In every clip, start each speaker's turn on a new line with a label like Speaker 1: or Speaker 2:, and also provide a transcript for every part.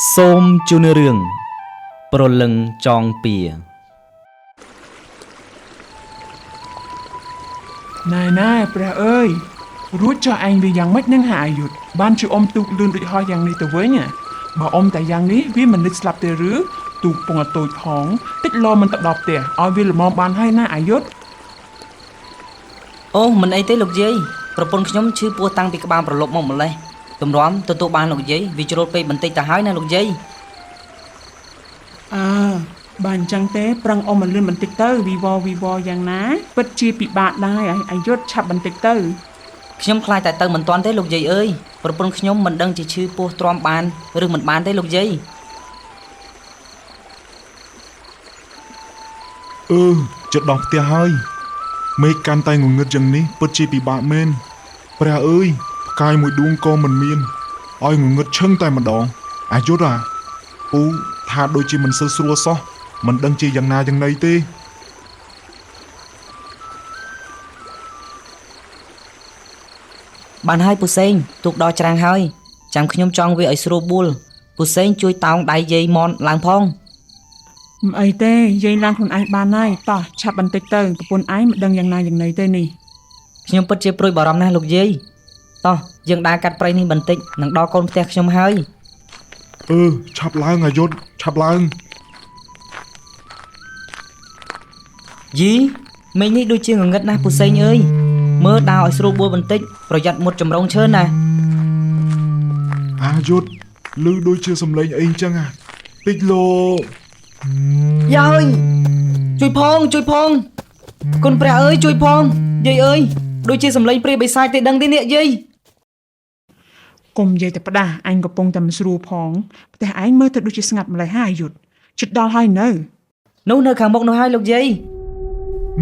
Speaker 1: សូមជូនរឿងព្រលឹងចងពៀ
Speaker 2: ណែណែព្រះអើយរួចចុះឯងវាយ៉ាងម៉េចនឹងហាអាយុធបានជាអុំទូកលឿនដូចហោះយ៉ាងនេះទៅវិញហ៎បើអុំតែយ៉ាងនេះវាមិនលិចស្លាប់ទេឬទូកពងអតូចផងតិចលមិនទៅដល់ផ្ទះឲ្យវាល្មមបានហើយណាអាយុធ
Speaker 3: អូមិនអីទេលោកយាយប្រពន្ធខ្ញុំឈឺពោះតាំងពីក្បាលប្រឡប់មកម្លេះទម្រាំទទួលបានលោកយាយវាជ្រុលពេកបន្តិចទៅហើយណាលោកយាយ
Speaker 2: អើបើអញ្ចឹងទេប្រឹងអុំឲ្យលឿនបន្តិចទៅវីវវីវយ៉ាងណាពិតជាពិបាកដែរអាយុធឆាប់បន្តិចទៅ
Speaker 3: ខ្ញុំខ្លាចតែទៅមិនទាន់ទេលោកយាយអើយប្រពន្ធខ្ញុំមិនដឹងជាឈឺពោះទ្រាំបានឬមិនបានទេលោកយាយ
Speaker 4: អឺជិតដល់ផ្ទះហើយមេឃកាន់តែងងឹតយ៉ាងនេះពិតជាពិបាកមែនព្រះអើយផ្កាយមួយដួងក៏មិនមានឲ្យងងឹតឈឹងតែម្ដងអាយុអាពូថាដូចជាមិនសូវស្រួលសោះមិនដឹងជាយ៉ាងណាយ៉ាងណីទេ
Speaker 3: បានហើយពូសេងទូកដល់ច្រាំងហើយចាំខ្ញុំចង់វាឲ្យស្រួលបួលពូសេងជួយតោងដៃយាយមនឡើងផង
Speaker 2: មិនអីទេយាយឡើងខ្លួនឯងបានហើយតោះឆាប់បន្តិចទៅប្រពន្ធឯងមិនដឹងយ៉ាងណាយ៉ាងណីទេនេះ
Speaker 3: ខ្ញុំពិតជាព្រួយបារម្ភណាស់លោកយាយតោះយើងដើរកាត់ព្រៃនេះបន្តិចនឹងដល់កូនផ្ទះខ្ញុំហើយ
Speaker 4: អឺឆាប់ឡើងអាយុឆាប់ឡើង
Speaker 3: យីមេឃនេះដូចជាងងឹតណាស់ពូសេងអើយមើលដើរឲ្យស្រួលបួលបន្តិចប្រយ័ត្នមុតចម្រងឈើណា
Speaker 4: អាយុឮដូចជាសំឡេងអីអញ្ចឹងអាតិចលោក
Speaker 3: យាយជួយផងជួយផងគុណព្រះអើយជួយផងយាយអើយដូចជាសំឡេងព្រាយបិសាចទេដឹងទេនេះយាយ
Speaker 2: កុំនិយាយតែផ្ដាស់អញកំពុងតែមិនស្រួលផងផ្ទះឯងមើលទៅដូចជាស្ងាត់ម្ល៉េះហើយអាយុធជិតដល់ហើយនៅ
Speaker 3: នោះនៅខាងមុខនោះហើយលោកយាយ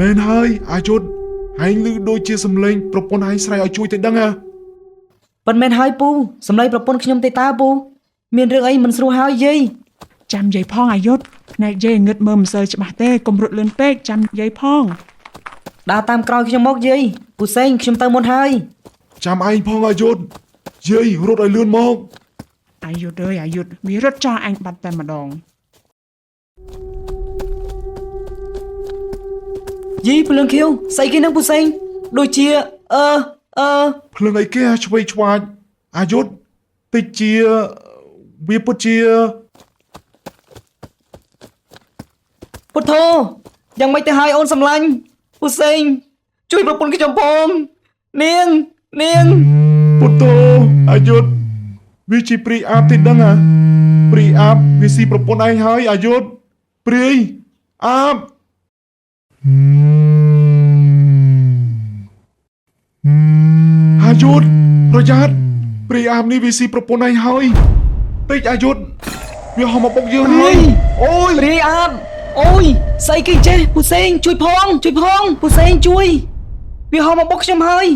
Speaker 4: មែនហើយអាយុឯងឮដូចជាសំឡេងប្រពន្ធឯងស្រែកឲ្យជួយទៅដឹងអា
Speaker 3: ប៉ុន្មានហើយពូសំឡេងប្រពន្ធខ្ញុំទេតើពូមានរឿងអីមិនស្រួលហើយយាយ
Speaker 2: ចាំយាយផងអាយុធភ្នែកយាយងឹតមើលមិនសូវច្បាស់ទេកុំរត់លឿនពេកចាំយាយផង
Speaker 3: ដើរតាមក្រោយខ្ញុំមកយាយពូសេងខ្ញុំទៅមុនហើយ
Speaker 4: ចាំឯងផងអាយុយាយរត់ឲ្យលឿនមក
Speaker 2: អាយុធអើយអាយុធវារត់ចោលអញបាត់តែម្ដង
Speaker 3: យីភ្លើងខៀវស្អីគេនឹងពូសេងដូចជាអឺអឺ
Speaker 4: ភ្លើងអីគេអាឆ្វេងឆ្វាចអាយុតិចជាវាពិតជា
Speaker 3: ពុទ្ធោយ៉ាងម៉េចទៅហើយអូនសំឡាញ់ពូសេងជួយប្រពន្ធខ្ញុំផងនាងនាង
Speaker 4: ពុទ្ធោអាយុវាជាព្រាយអាបទេដឹងអាព្រាយអាបវាស៊ីប្រពន្ធឯងហើយអាយុព្រាយអាបអាយុប្រយ័ត្នព្រាយអាបនេះវាស៊ីប្រពន្ធឯងហើយតិចអាយុវាហោះមកបុកយើងហើយអូយ
Speaker 3: ព្រាយអាបអូយស្អីគេចេះពូសេងជួយផងជួយផងពូសេងជួយវាហោះមកបុកខ្ញុំហើយ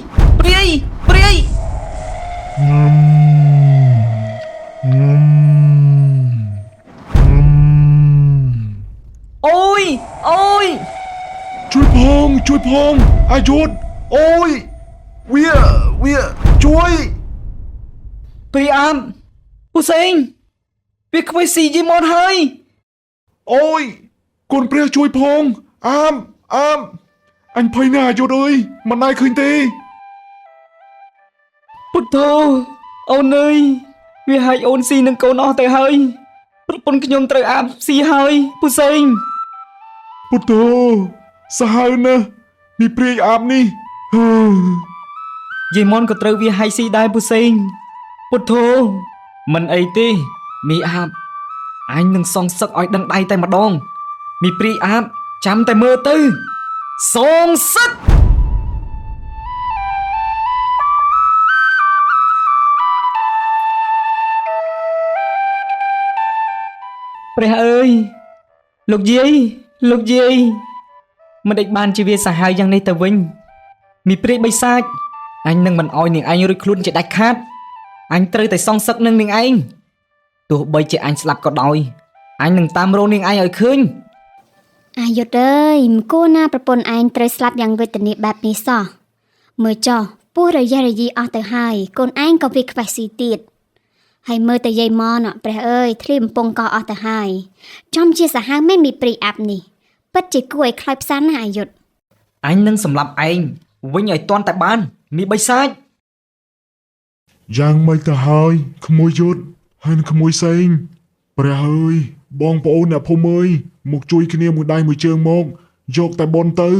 Speaker 3: ព្រាយព្រាយអូយអូយ
Speaker 4: ជួយផងជួយផងអាយុអូយវាវាជួយ
Speaker 3: ព្រាយអាបពូសេងវាខ្វេះស៊ីយីមនហើយ
Speaker 4: អូយគុណព្រះជួយផងអាមអាមអញភ័យណាស់អាយុអើយមិនដែរឃើញទេ
Speaker 3: ពុទ្ធោអូនអើយវាឲ្យអូនស៊ីនឹងកូនអស់ទៅហើយប្រពន្ធខ្ញុំត្រូវអាបស៊ីហើយពូសេង
Speaker 4: ពុទ្ធោសាហាវណាស់នេះព្រាយអាបនេះហឺ
Speaker 3: យាយមនក៏ត្រូវវាឲ្យស៊ីដែរពូសេងពុទ្ធោមិនអីទេមីអាបអញនឹងសងសឹកឲ្យដឹងដៃតែម្ដងមីព្រាយអាបចាំតែមើលទៅសងសឹកព្រះអើយលោកយាយលោកយាយមិនដេចបានជាវាសាហាវយ៉ាងនេះទៅវិញមីព្រាយបិសាចអញនឹងមិនអោយនាងឯងរួចខ្លួនជាដាច់ខាតអញត្រូវតែសងសឹកនឹងនាងឯងទោះបីជាអញស្លាប់ក៏ដោយអញនឹងតាមរកនាងឯងឲ្យឃើញ
Speaker 5: អាយុធអើយមិនគួរណាប្រពន្ធឯងត្រូវស្លាប់យ៉ាងវេទនាបែបនេះសោះមើលចុះពោះរយះរយីអស់ទៅហើយកូនឯងក៏វាខ្វះស៊ីទៀត ហើយមើលតែយាយម៉នព្រះអើយធ្លីបំពង់កអស់ទៅហើយចំជាសាហាវមែនមីព្រីអាប់នេះពិតជាគួរឲ្យខ្លោចផ្សាណាស់អាយុទ្ធ
Speaker 3: អញនឹងសម្លាប់ឯងវិញឲ្យទាន់តែបានមីបិសាច
Speaker 4: យ៉ាងម៉េចទៅហើយក្មួយយុទ្ធហើយនឹងក្មួយសេងព្រះអើយបងប្អូនអ្នកភូមិអើយមកជួយគ្នាមួយដៃមួយជើងមកយកតែបុណ្យទៅ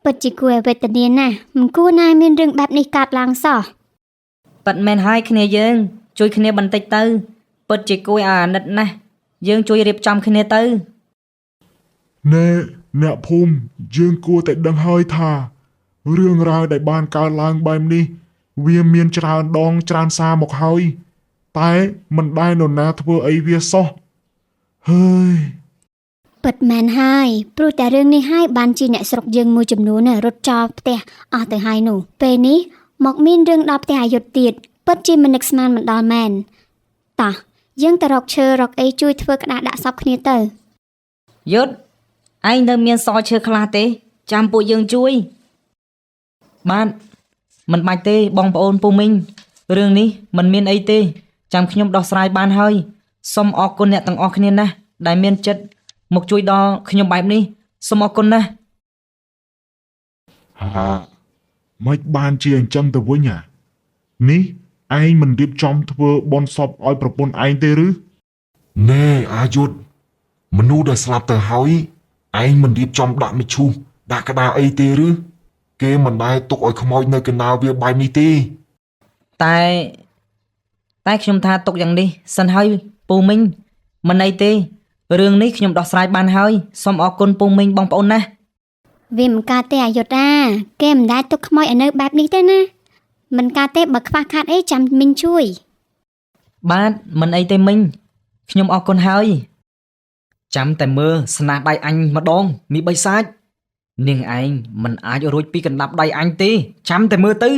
Speaker 5: ពិតជាគួរឲ្យវេទនាណាស់មិនគួរណាមានរឿងបែបនេះកើតឡើងសោះ
Speaker 6: ប៉ិតមែនហើយគ្នាយើង ជួយគ្នាបន្តិចទៅ ពិតជាគួរឲ្យអាណិតណាស់យើងជួយរៀបចំគ្នាទៅ
Speaker 4: ណែអ្នកភូមិយើងគួរតែដឹងហើយថារឿងរ៉ាវដែលបានកើតឡើងបែបនេះ វាមានច្រើនដងច្រើនសារមកហើយ តែមិនដែលនរណាធ្វើអីវាសោះហើយ
Speaker 5: ពិតមែនហើយព្រោះតែរឿងនេះហើយបានជាអ្នកស្រុកយើងមួយចំនួនរត់ចោលផ្ទះអស់ទៅហើយនោះពេលនេះមកមានរឿងដល់ផ្ទះអាយុធទៀតពិតជាមិននឹកស្មានមិនដល់មែនតោះយើងទៅរកឈើរកអីជួយធ្វើក្តារដាក់សពគ្នាទៅ
Speaker 6: យុទ្ធឯងនៅមានសឈើខ្លះទេ ចាំពួកយើងជួយ
Speaker 3: បាទមិនបាច់ទេបងប្អូនពូមីងរឿងនេះមិនមានអីទេ ចាំខ្ញុំដោះស្រាយបានហើយសូមអរគុណអ្នកទាំងអស់គ្នាណាស់ដែលមានចិត្តមកជួយដល់ខ្ញុំបែបនេះសូមអរគុណណាស់
Speaker 4: ហាមិនបានជាអញ្ចឹងទៅវិញហ่ะនេះឯងមិនរៀបចំធ្វើបុណ្យសពឲ្យប្រពន្ធឯងទេឬ
Speaker 7: ណែអាយុទ្ធមនុស្សដែលស្លាប់ទៅហើយឯងមិនរៀបចំដាក់មឈូសដាក់ក្តារអីទេឬគេមិនដែលទុកឲ្យខ្មោចនៅកណ្ដាលវាបែបនេះទេ
Speaker 3: តែតែខ្ញុំថាទុកយ៉ាងនេះសិនហើយពូមីងមិនអីទេរឿងនេះខ្ញុំដោះស្រាយបានហើយសូមអរគុណពូមីងបងប្អូនណាស់
Speaker 5: វាមិនកើតទេអាយុតាគេមិនដែលទុកខ្មោចឲ្យនៅបែបនេះទេណាមិនកើតទេបើខ្វះខាតអីចាំមីងជួយ
Speaker 3: បាទមិនអីទេមីងខ្ញុំអរគុណហើយចាំតែមើលស្នាដៃអញម្ដងមីបិសាចនាងឯងមិនអាចរួចពីកណ្ដាប់ដៃអញទេចាំតែមើលទៅ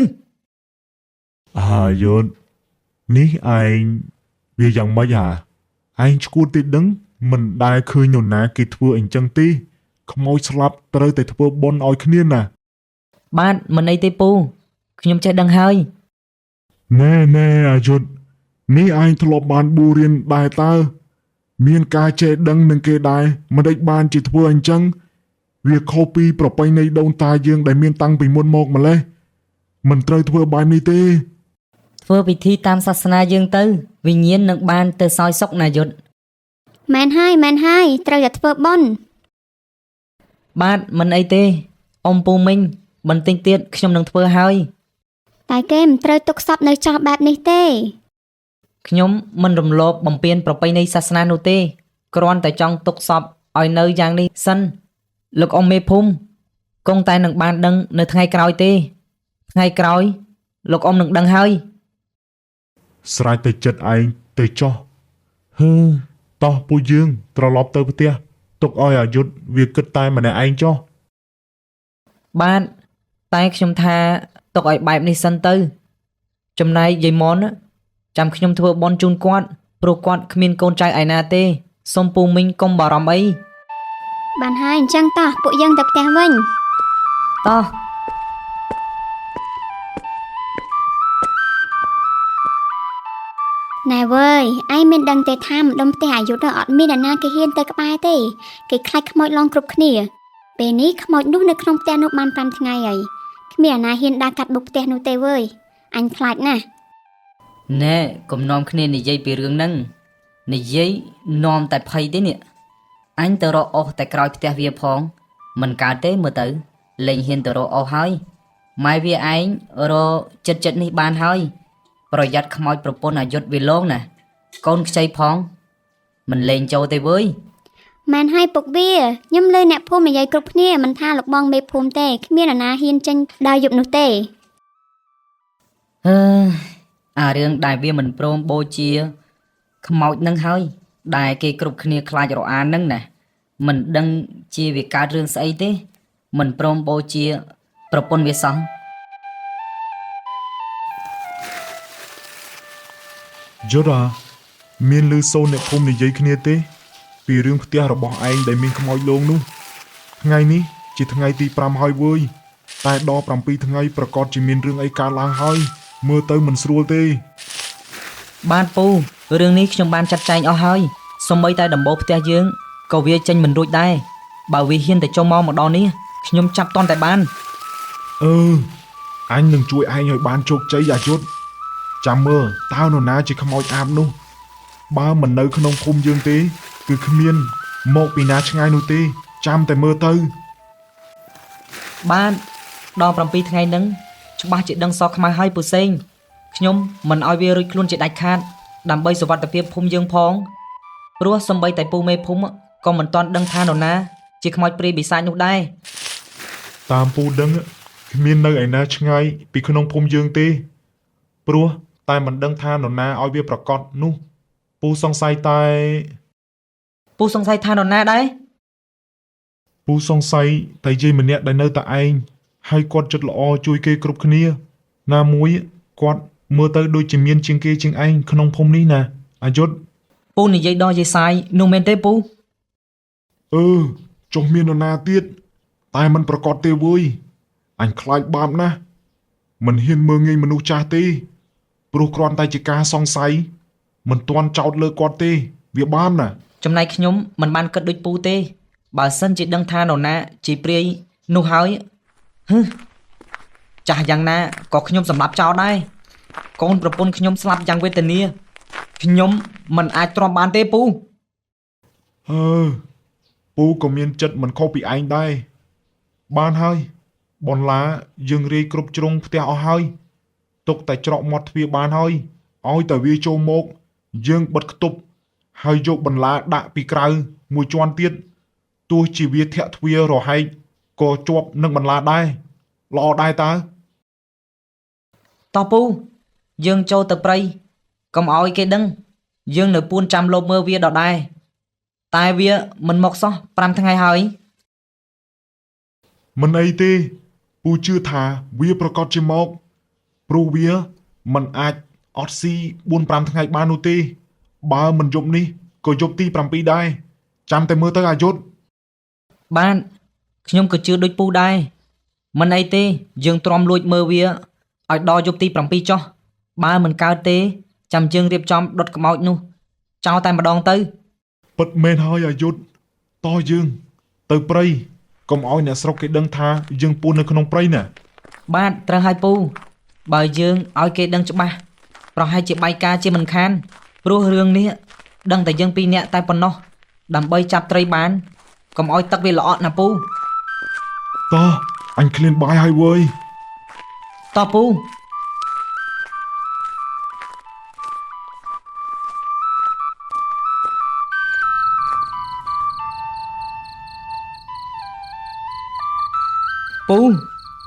Speaker 4: អាយុទ្ធនេះឯងវាយ៉ាងម៉េចហ่าឯងឈួតទេដឹងមិនដែលឃើញនរណាគេធ្វើអញ្ចឹងទេខ្មោចស្លាប់ត្រូវតែធ្វើបុណ្យឲ្យគ្នាណា
Speaker 3: បាទមិនអីទេពូខ្ញុំចេះដឹងហើយ
Speaker 4: ណែណែអាយុទ្ធនេះឯងធ្លាប់បានបួរៀនដែរតើមានការចេះដឹងនឹងគេដែរមិនដេចបានជាធ្វើអញ្ចឹងវាខុសពីប្រពៃណីដូនតាយើងដែលមានតាំងពីមុនមកម្លេះមិនត្រូវធ្វើបែបនេះទេ
Speaker 6: ធ្វើពិធីតាមសាសនាយើងទៅវិញ្ញាណនឹងបានទៅសោយសុខណាយុទ្ធ
Speaker 5: មែនហើយមែនហើយត្រូវតែធ្វើបុណ្យ
Speaker 3: បាទមិនអីទេអ៊ំពូមីងបន្តិចទៀតខ្ញុំនឹងធ្វើហើយ
Speaker 5: តែគេមិនត្រូវទុកសពនៅចោះបែបនេះទេ
Speaker 3: ខ្ញុំមិនរំលោភបំពានប្រពៃណីសាសនានោះទេគ្រាន់តែចង់ទុកសពឲ្យនៅយ៉ាងនេះសិនលោកអ៊ំមេភូមិគង់តែនឹងបានដឹងនៅថ្ងៃក្រោយទេថ្ងៃក្រោយលោកអ៊ំនឹងដឹងហើយ
Speaker 4: ស្រេចតែចិត្តឯងទៅចោះហឺតោះពួកយើងត្រឡប់ទៅផ្ទះទុកឲ្យអាយុទ្ធវាគិតតែម្នាក់ឯងចោះ
Speaker 3: បាទតែខ្ញុំថាទុកឲ្យបែបនេះសិនទៅចំណែកយាយមនចាំខ្ញុំធ្វើបន់ជូនគាត់ព្រោះគាត់គ្មានកូនចៅឯណាទេសូមពូមីងកុំបារម្ភអី
Speaker 5: បានហើយអញ្ចឹងតោះពួកយើងទៅផ្ទះវិញ
Speaker 6: តោះ
Speaker 5: ណែវើយឯងមានដឹងទេថាម្ដុំផ្ទះអាយុធអត់មានអ្នកណាគេហ៊ានទៅក្បែរទេគេខ្លាចខ្មោចឡងគ្រប់គ្នាពេលនេះខ្មោចនោះនៅក្នុងផ្ទះនោះបាន5ថ្ងៃហើយគ្មានអ្នកណាហ៊ានដើរកាត់បុកផ្ទះនោះទេវើយអញខ្លាចណាស់
Speaker 6: ណែកុំនាំគ្នានិយាយពីរឿងហ្នឹងនិយាយនាំតែភ័យទេនេះអញទៅរកអស់តែក្រោយផ្ទះវាផងមិនកើតទេមើលទៅលែងហ៊ានទៅរកអស់ហើយម៉ែវាឯងរកចិត្តចិត្តនេះបានហើយប្រយ័ត្នខ្មោចប្រពន្ធអាយុទ្ធវាលងណាកូនខ្ចីផងមិនលែងចូលទេវើយ
Speaker 5: មែនហើយពុកវាខ្ញុំលើអ្នកភូមិនិយាយគ្រប់គ្នាមិនថាលោកបងមេភូមិទេគ្មានអ្នកណាហ៊ានចេញដល់យប់នោះទេ
Speaker 6: អឺអារឿងដែលវាមិនព្រមបូជាខ្មោចនឹងហើយដែលគេគ្រប់គ្នាខ្លាចរអានឹងណាមិនដឹងជាវាកើតរឿងស្អីទេមិនព្រមបូជាប្រពន្ធវាសោះ
Speaker 4: យុទ្ធអាមានឮសូរអ្នកភូមិនិយាយគ្នាទេ ពីរឿងផ្ទះរបស់ឯងដែលមានខ្មោចលងនោះថ្ងៃនេះជាថ្ងៃទី5ហើយវើយតែដល់7ថ្ងៃប្រកាសជាមានរឿងអីកើតឡើងហើយ មើលទៅមិនស្រួលទេ
Speaker 3: បាទពូរឿងនេះខ្ញុំបានចាត់ចែងអស់ហើយសូម្បីតែដំបូលផ្ទះយើងក៏វាចេញមិនរួចដែរបើវាហ៊ានតែចូលមកម្ដងនេះខ្ញុំចាប់តន់តែបាន
Speaker 4: អឺអញនឹងជួយឯងឲ្យបានជោគជ័យអាយុធចាំមើលតើនរណាជាខ្មោចអាបនោះ បើមិននៅក្នុងភូមិយើងទេ គឺគ្មាន មកពីណាឆ្ងាយនោះទេ ចាំតែមើលទៅ
Speaker 3: បាទដល់7ថ្ងៃហ្នឹងច្បាស់ជាដឹងសខ្មៅហើយពូសេងខ្ញុំមិនឲ្យវារួចខ្លួនជាដាច់ខាតដើម្បីសុវត្ថិភាពភូមិយើងផងព្រោះសំបីតែពូមេភូមិក៏មិនទាន់ដឹងថានរណាជាខ្មោចព្រាយបិសាចនោះដែរ
Speaker 4: តាមពូដឹងគ្មាននៅឯណាឆ្ងាយពីក្នុងភូមិយើងទេ ព្រោះតែមិនដឹងថានរណាឲ្យវាប្រកាសនោះ ពូសង្ស័យតែ
Speaker 3: ពូសង្ស័យថានរណាដែរ
Speaker 4: ពូសង្ស័យតែយាយម្នាក់ដែលនៅតែឯងហើយគាត់ចិត្តល្អជួយគេគ្រប់គ្នា ណាមួយគាត់មើលទៅដូចជាមានជាងគេជាងឯងក្នុងភូមិនេះណាអាយុធ
Speaker 3: ពូនិយាយដល់យាយសាយនោះមែនទេពូ
Speaker 4: អឺចុះមាននរណាទៀតតែมันប្រកាសទេវើយអញខ្លាចបាបណាស់មិនហ៊ានមើងងាយមនុស្សចាស់ទេព្រោះគ្រាន់តែជាការសង្ស័យមិនទាន់ចោទលើគាត់ទេ វាបាបណាស់
Speaker 3: ចំណែកខ្ញុំមិនបានគិតដូចពូទេបើសិនជាដឹងថានរណាជាព្រាយនោះហើយហឹចាស់យ៉ាងណាក៏ខ្ញុំសម្លាប់ចោលដែរកូនប្រពន្ធខ្ញុំស្លាប់យ៉ាងវេទនាខ្ញុំមិនអាចទ្រាំបានទេពូ
Speaker 4: អឺពូក៏មានចិត្តមិនខុសពីឯងដែរបានហើយបន្លាយើងរាយគ្រប់ជ្រុងផ្ទះអស់ហើយទុកតែច្រកមាត់ទ្វារបានហើយឲ្យតែវាចូលមក យើងបិទខ្ទប់ហើយយកបន្លាដាក់ពីក្រៅមួយជាន់ទៀតទោះជាវាធាក់ទ្វាររហែកក៏ជាប់នឹងបន្លាដែរល្អដែរតើ
Speaker 3: តោះពូយើងចូលទៅព្រៃកុំឲ្យគេដឹង យើងនៅពួនចាំលបមើលវាដដែលតែវាមិនមកសោះ5ថ្ងៃហើយ
Speaker 4: មិនអីទេពូជឿថាវាប្រកាសជាមកព្រោះវាមិនអាចអត់ស៊ី4 5ថ្ងៃបាននោះទេ បើមិនយប់នេះក៏យប់ទី7ដែរចាំតែមើលទៅអាយុធ
Speaker 3: បានខ្ញុំក៏ជឿដូចពូដែរមិនអីទេ យើងទ្រាំលួចមើលវាឲ្យដល់យប់ទី7ចុះបើមិនកើតទេ ចាំយើងរៀបចំដុតខ្មោចនោះចោលតែម្ដងទៅ
Speaker 4: ពិតមែនហើយអាយុធតោះយើង ទៅព្រៃកុំឲ្យអ្នកស្រុកគេដឹងថាយើងពួននៅក្នុងព្រៃណា
Speaker 3: បាទត្រូវហើយពូបើយើងឲ្យគេដឹងច្បាស់ប្រហែលជាបាយការជាមិនខានព្រោះរឿងនេះដឹងតែយើងពីរនាក់តែប៉ុណ្ណោះដើម្បីចាប់ត្រីបានកុំឲ្យទឹកវាល្អក់ណាពូ
Speaker 4: តោះអញឃ្លានបាយហើយវើយ
Speaker 3: តោះពូពូ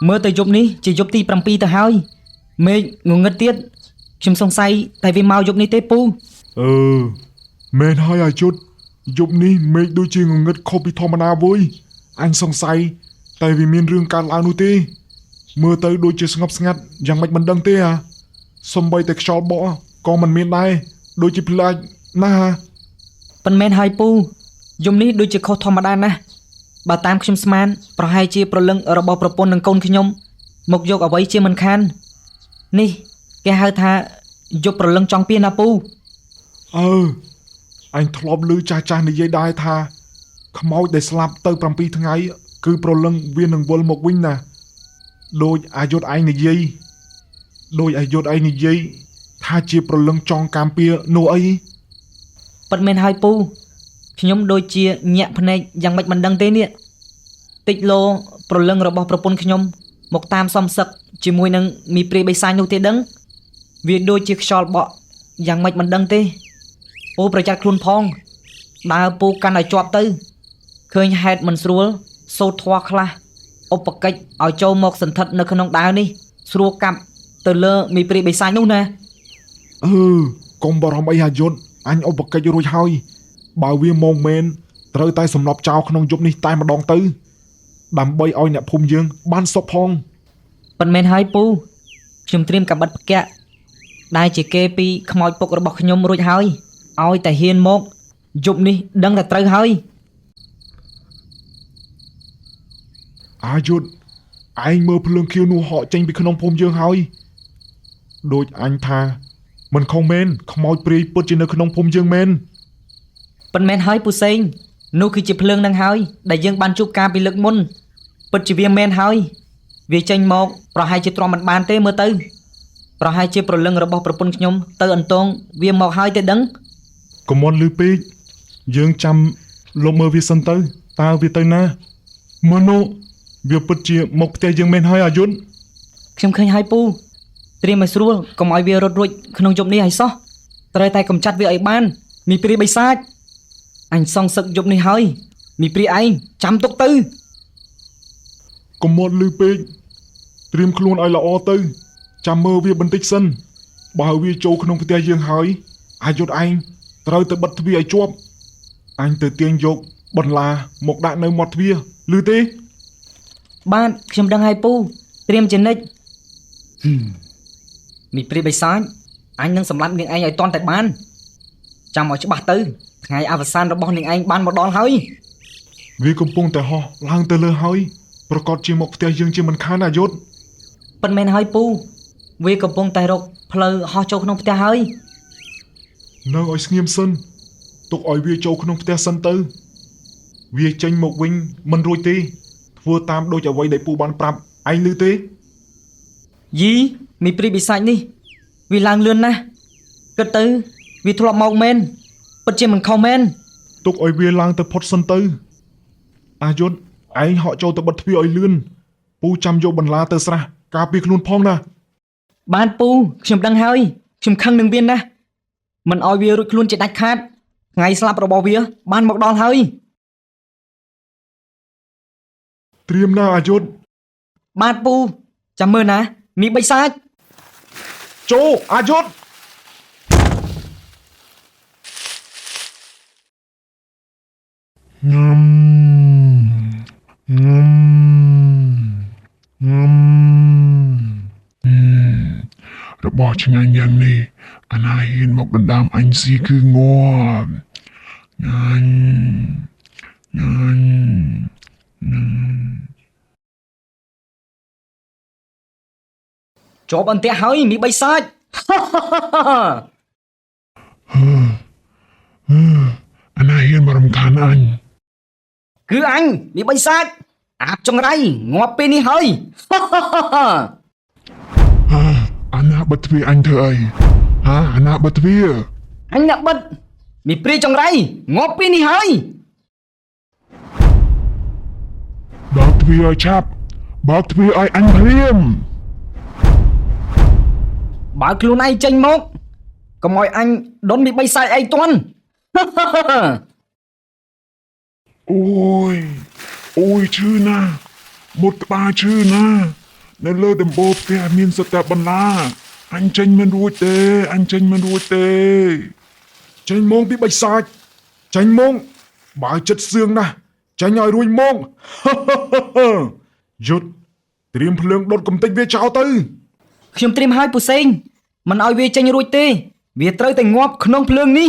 Speaker 3: មើលទៅយប់នេះជាយប់ទី7ទៅហើយមេឃងងឹតទៀតខ្ញុំសង្ស័យតែវាមកយប់នេះទេពូ
Speaker 4: អឺមែនហើយអាយុធយប់នេះមេឃដូចជាងងឹតខុសពីធម្មតាវើយអញសង្ស័យតែវាមានរឿងកើតឡើងនោះទេមើលទៅដូចជាស្ងប់ស្ងាត់យ៉ាងម៉េចមិនដឹងទេអាសំបីតែខ្យល់បក់ក៏មិនមានដែរដូចជាប្លែកណាស់អា
Speaker 3: ប៉ុន្មានហើយពូយំនេះដូចជាខុសធម្មតាណាស់បើតាមខ្ញុំស្មានប្រហែលជាប្រលឹងរបស់ប្រពន្ធនិងកូនខ្ញុំមកយកអ្វីជាមិនខាននេះគេហៅថាយកប្រលឹងចង់ពៀនណាពូ
Speaker 4: អឺអញធ្លាប់ឮចាស់ចាស់និយាយដែរថាខ្មោចដែលស្លាប់ទៅ7ថ្ងៃគឺប្រលឹងវានឹងវិលមកវិញណាដូចអាយុធឯងនិយាយដោយអាយុធឯងនិយាយថាជាប្រលឹងចង់កម្មពៀនោះអី
Speaker 3: ពិតមែនហើយពូខ្ញុំដូចជាញាក់ភ្នែកយ៉ាងម៉េចមិនដឹងទេនេះតិចលោប្រលឹងរបស់ប្រពន្ធខ្ញុំមកតាមសំសឹកជាមួយនឹងមីព្រាយបិសាចនោះទេដឹងវាដូចជាខ្យល់បក់យ៉ាងម៉េចមិនដឹងទេពូប្រយ័ត្នខ្លួនផងដើរពូកាន់ឲ្យជាប់ទៅឃើញហេតុមិនស្រួលសូត្រធម៌ខ្លះឧបកិច្ចឲ្យចូលមកសន្ធិដ្ឋនៅក្នុងដាវនេះស្រួលកាប់ទៅលើមីព្រាយបិសាចនោះណា
Speaker 4: អឺកុំបារម្ភអីអាយុធអញឧបកិច្ចរួចហើយបើវាមកមែនត្រូវតែសម្លាប់ចោលក្នុងយប់នេះតែម្ដងទៅដើម្បីឲ្យអ្នកភូមិយើងបានសុខផង
Speaker 3: ប៉ុន្មានហើយពូខ្ញុំត្រៀមកាំបិតផ្កាក់ដែលជាគេពីខ្មោចពុករបស់ខ្ញុំរួចហើយឲ្យតែហ៊ានមកយប់នេះដឹងតែត្រូវហើយ
Speaker 4: អាយុធឯងមើលភ្លើងខៀវនោះហក់ចេញពីក្នុងភូមិយើងហើយ ដូចអញថាមិនខុសមែនខ្មោចព្រាយពិតជានៅក្នុងភូមិយើងមែន
Speaker 3: ពិតមែនហើយពូសេងនោះគឺជាភ្លើងនឹងហើយដែលយើងបានជួបកាលពីលើកមុនពិតជាវាមែនហើយវាចេញមកប្រហែលជាទ្រាំមិនបានទេមើលទៅប្រហែលជាប្រលឹងរបស់ប្រពន្ធខ្ញុំទៅអន្ទងវាមកហើយទេដឹង
Speaker 4: កុំមន់លឺពេកយើងចាំលបមើលវាសិនទៅតើវាទៅណាមើលនោះវាពិតជាមកផ្ទះយើងមែនហើយអាយុន
Speaker 3: ខ្ញុំឃើញហើយពូត្រៀមឲ្យស្រួលកុំឲ្យវារត់រួចក្នុងយប់នេះឲ្យសោះត្រូវតែកម្ចាត់វាឲ្យបានមីព្រាយបិសាចអញសងសឹកយប់នេះហើយមីព្រាយឯងចាំទុកទៅ
Speaker 4: កុំមន់លឺពេកត្រៀមខ្លួនឲ្យល្អទៅចាំមើលវាបន្តិចសិនបើវាចូលក្នុងផ្ទះយើងហើយអាយុនឯងត្រូវទៅបិទទ្វារឲ្យជាប់អញទៅទាញយកបន្លាមកដាក់នៅមាត់ទ្វារឮទេ
Speaker 3: បាទខ្ញុំដឹងហើយពូត្រៀមជានិច្ចមីព្រាយបិសាចអញនឹងសម្លាប់នាងឯងឲ្យទាន់តែបានចាំឲ្យច្បាស់ទៅថ្ងៃអវសានរបស់នាងឯងបានមកដល់ហើយ
Speaker 4: វាកំពុងតែហោះឡើងទៅលើហើយប្រកាសជាមកផ្ទះយើងជាមិនខានអាយុន
Speaker 3: ពិតមែនហើយពូវាកំពុងតែរកផ្លូវហោះចូលក្នុងផ្ទះហើយ
Speaker 4: នៅឲ្យស្ងៀមសិនទុកឲ្យវាចូលក្នុងផ្ទះសិនទៅវាចេញមកវិញមិនរួចទេធ្វើតាមដូចអ្វីដែលពូបានប្រាប់ឯងឮទេ
Speaker 3: យីមីព្រាយបិសាចនេះវាឡើងលឿនណាស់គិតទៅវាធ្លាប់មកមែនពិតជាមិនខុសមែន
Speaker 4: ទុកឲ្យវាឡើងទៅផុតសិនទៅអាយុនឯងហក់ចូលទៅបិទទ្វារឲ្យលឿនពូចាំយកបន្លាទៅស្រះការពារខ្លួនផងណា
Speaker 3: បានពូខ្ញុំដឹងហើយខ្ញុំខឹងនឹងវាណាស់មិនឲ្យវារួចខ្លួនជាដាច់ខាតថ្ងៃស្លាប់របស់វាបានមកដល់ហើយ
Speaker 4: ត្រៀមណាអាយុន
Speaker 3: បាទពូចាំមើលណាមីបិសាច
Speaker 4: ចូលអាយុន
Speaker 7: ងឹមងឹមងឹមរបស់ឆ្ងាញ់យ៉ាងនេះអាណាហ៊ានមកដណ្ដើមអញស៊ីគឺងាប់ញ៉ាញ់ញ៉ាញ់
Speaker 3: ជាប់អន្ទាក់ហើយមីបិសាច
Speaker 7: អាណាហ៊ានមករំខានអញ
Speaker 3: គឺអញមីបិសាចអាបចង្រៃងាប់ពេលនេះហើយ
Speaker 7: អាណាបិទទ្វារអញធ្វើអីហាអាណាបិទទ្វារ
Speaker 3: អញអ្នកបិទមីព្រាយចង្រៃងាប់ពេលនេះហើយ
Speaker 7: បើកទ្វារឲ្យឆាប់បើកទ្វារឲ្យអញភ្លាម
Speaker 3: បើខ្លួនឯងចេញមកកុំឲ្យអញដុនមីបិសាចឯងទាន់
Speaker 7: អូយអូយឈឺណាស់មុតក្បាលឈឺណាស់នៅលើដំបូលផ្ទះមានសុទ្ធតែបន្លាអញចេញមិនរួចទេអញចេញមិនរួចទេ
Speaker 4: ចេញមកពីបិសាចចេញមកបើចិត្តសឿងណាស់ចេញឲ្យរួចមក យុទ្ធត្រៀមភ្លើងដុតកំទេចវាចោលទៅ
Speaker 3: ខ្ញុំត្រៀមហើយពូសេងមិនឲ្យវាចេញរួចទេវាត្រូវតែងាប់ក្នុងភ្លើងនេះ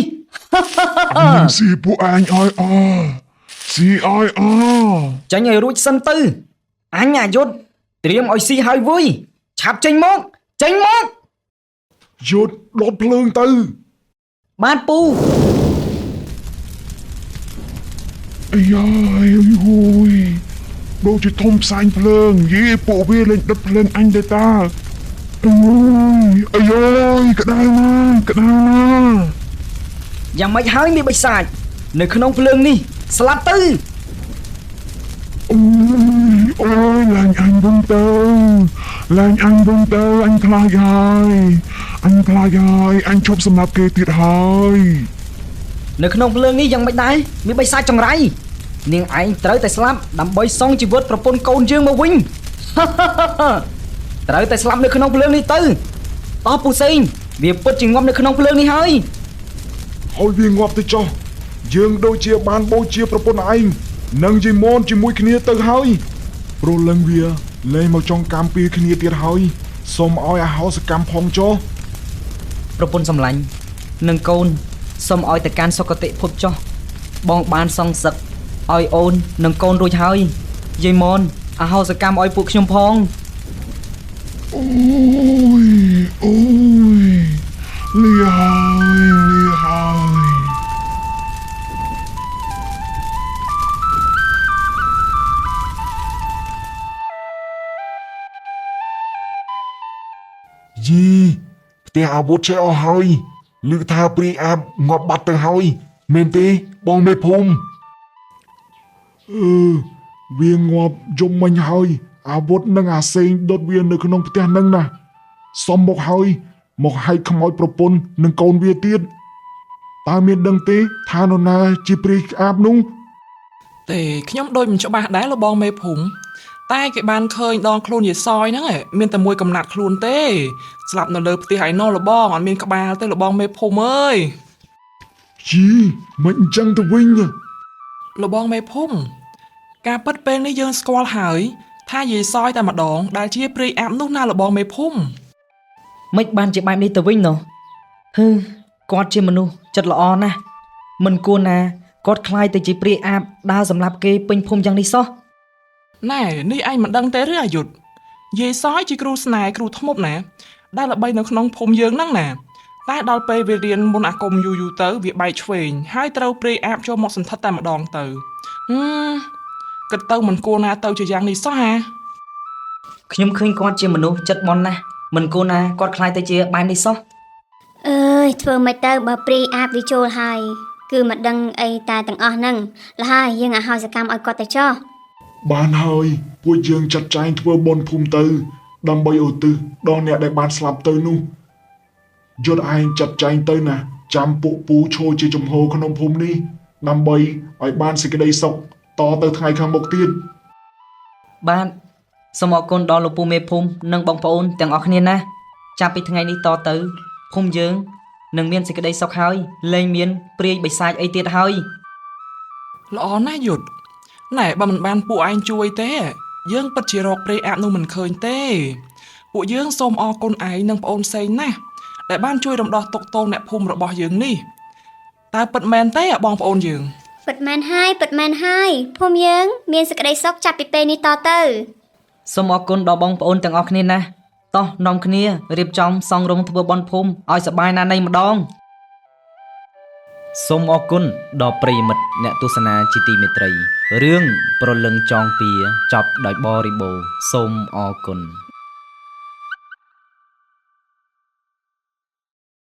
Speaker 7: អញនឹងស៊ីពួកឯងឲ្យអស៊ីឲ្យអ
Speaker 3: ចេញឲ្យរួចសិនទៅអញអាយុទ្ធត្រៀមឲ្យស៊ីហើយវើយឆាប់ចេញមកចេញមក
Speaker 4: យុទ្ធដុតភ្លើងទៅ
Speaker 3: បាទពូ
Speaker 7: អាយ៉ាយអូយដូចជាធំផ្សែងភ្លើងយីពួកវាលេងដុតភ្លើងអញទេតាអូយអាយយក្តៅណាស់ក្តៅណាស់
Speaker 3: យ៉ាងម៉េចហើយមីបិសាចនៅក្នុងភ្លើងនេះស្លាប់ទៅ
Speaker 7: អូយអូយឡើងអញវិញទៅឡើងអញវិញទៅអញខ្លាចហើយអញខ្លាចហើយអញឈប់សម្លាប់គេទៀតហើយ
Speaker 3: នៅក្នុងភ្លើងនេះយ៉ាងម៉េចដែរមីបិសាចចង្រៃនាងឯងត្រូវតែស្លាប់ដើម្បីសងជីវិតប្រពន្ធកូនយើងមកវិញ ត្រូវតែស្លាប់នៅក្នុងភ្លើងនេះទៅតោះពូសេងវាពិតជាងាប់នៅក្នុងភ្លើងនេះហើយ
Speaker 4: ឲ្យវាងាប់ទៅចុះយើងដូចជាបានបូជាប្រពន្ធឯងនិងយាយមនជាមួយគ្នាទៅហើយព្រោះលឹងវាលែងមកចង់កម្មពីគ្នាទៀតហើយសូមឲ្យអហោសកម្មផងចុះ
Speaker 3: ប្រពន្ធសម្លាញ់និងកូនសូមឲ្យទៅកាន់សុគតិភពចុះបងបានសងសឹកឲ្យអូននិងកូនរួចហើយយាយមនអហោសកម្មឲ្យពួកខ្ញុំផង
Speaker 7: អូយអូយលីហើយលីហើយ
Speaker 4: យីផ្ទះអាវុធឆេះអស់ហើយឮថាព្រាយអាបងាប់បាត់ទៅហើយមែនទេបងមេភូមិអឺវាងាប់យំមិញហើយអាវុធនិងអាសេងដុតវានៅក្នុងផ្ទះនឹងណាសំមកហើយមកហែកខ្មោចប្រពន្ធនិងកូនវាទៀតតើមានដឹងទេថានរណាជាព្រាយអាបនោះ
Speaker 2: ទេខ្ញុំដូចមិនច្បាស់ដែរលោកបងមេភូមិតែគេបានឃើញដងខ្លួនយាយសយហ្នឹងឯងមានតែមួយកំណាត់ខ្លួនទេស្លាប់នៅលើផ្ទះឯណោះលោកបងអត់មានក្បាលទេលោកបងមេភូមិអើយ
Speaker 4: យីមិនអញ្ចឹងទៅវិញ
Speaker 2: លោកបងមេភូមិការពិតពេលនេះយើងស្គាល់ហើយថាយាយសយតែម្ដងដែលជាព្រាយអាបនោះណាលោកបងមេភូមិ
Speaker 3: មិនបានជាបែបនេះទៅវិញណោះហឺគាត់ជាមនុស្សចិត្តល្អណាស់មិនគួរណាគាត់ខ្លាយទៅជាព្រាយអាបដើរសម្លាប់គេពេញភូមិយ៉ាងនេះសោះ
Speaker 2: ណែនេះឯងមិនដឹងទេឬអាយុធយាយសយជាគ្រូស្នេហ៍គ្រូធ្មប់ណាដែលល្បីនៅក្នុងភូមិយើងហ្នឹងណាតែដល់ពេលវារៀនមុនអាគមយូរយូរទៅវាបែកឆ្វេងហើយត្រូវព្រាយអាបចូលមកសន្ធិដ្ឋតែម្ដងទៅហឹមគិតទៅមិនគួរណាទៅជាយ៉ាងនេះសោះហា
Speaker 3: ខ្ញុំឃើញគាត់ជាមនុស្សចិត្តបន់ណាស់មិនគួរណាគាត់ខ្លាយទៅជាបែបនេះសោះ
Speaker 5: អើយធ្វើមិនទៅបើព្រាយអាបវាចូលហើយគឺមិនដឹងអីតែទាំងអស់ហ្នឹងលហើយយើងឲ្យហោសកម្មឲ្យគាត់ទៅចោះ
Speaker 4: បានហើយពួកយើងចាត់ចែងធ្វើបុណ្យភូមិទៅ ដើម្បីឧទ្ទិសដល់អ្នកដែលបានស្លាប់ទៅនោះយុទ្ធឯងចាត់ចែងទៅណាចាំពួកពូឈរជាចំហក្នុងភូមិនេះដើម្បីឲ្យបានសេចក្តីសុខតទៅថ្ងៃខាងមុខទៀត
Speaker 3: បាទសូមអរគុណដល់លោកពូមេភូមិនិងបងប្អូនទាំងអស់គ្នាណាស់ចាប់ពីថ្ងៃនេះតទៅភូមិយើងនឹងមានសេចក្តីសុខហើយលែងមានព្រាយបិសាចអីទៀតហើយ
Speaker 2: ល្អណាស់យុទ្ធណែបើមិនបានពួកឯងជួយទេ យើងពិតជារកព្រាយអាបនោះមិនឃើញទេពួកយើងសូមអរគុណឯងនិងប្អូនផ្សេងណាស់ដែលបានជួយរំដោះទុក្ខទោសអ្នកភូមិរបស់យើងនេះតើពិតមែនទេអាបងប្អូនយើង
Speaker 5: ពិតមែនហើយពិតមែនហើយភូមិយើងមានសេចក្តីសុខចាប់ពីពេលនេះតទៅ
Speaker 3: សូមអរគុណដល់បងប្អូនទាំងអស់គ្នាណាស់តោះនាំគ្នារៀបចំសង់រោងធ្វើបុណ្យភូមិឲ្យសប្បាយណាស់នៃម្ដង
Speaker 1: សូមអរគុណដល់ប្រិយមិត្តអ្នកទស្សនាជាទីមេត្រីរឿងប្រលឹងចងពៀចប់ដោយបរិបូរណ៍សូមអរគុណ។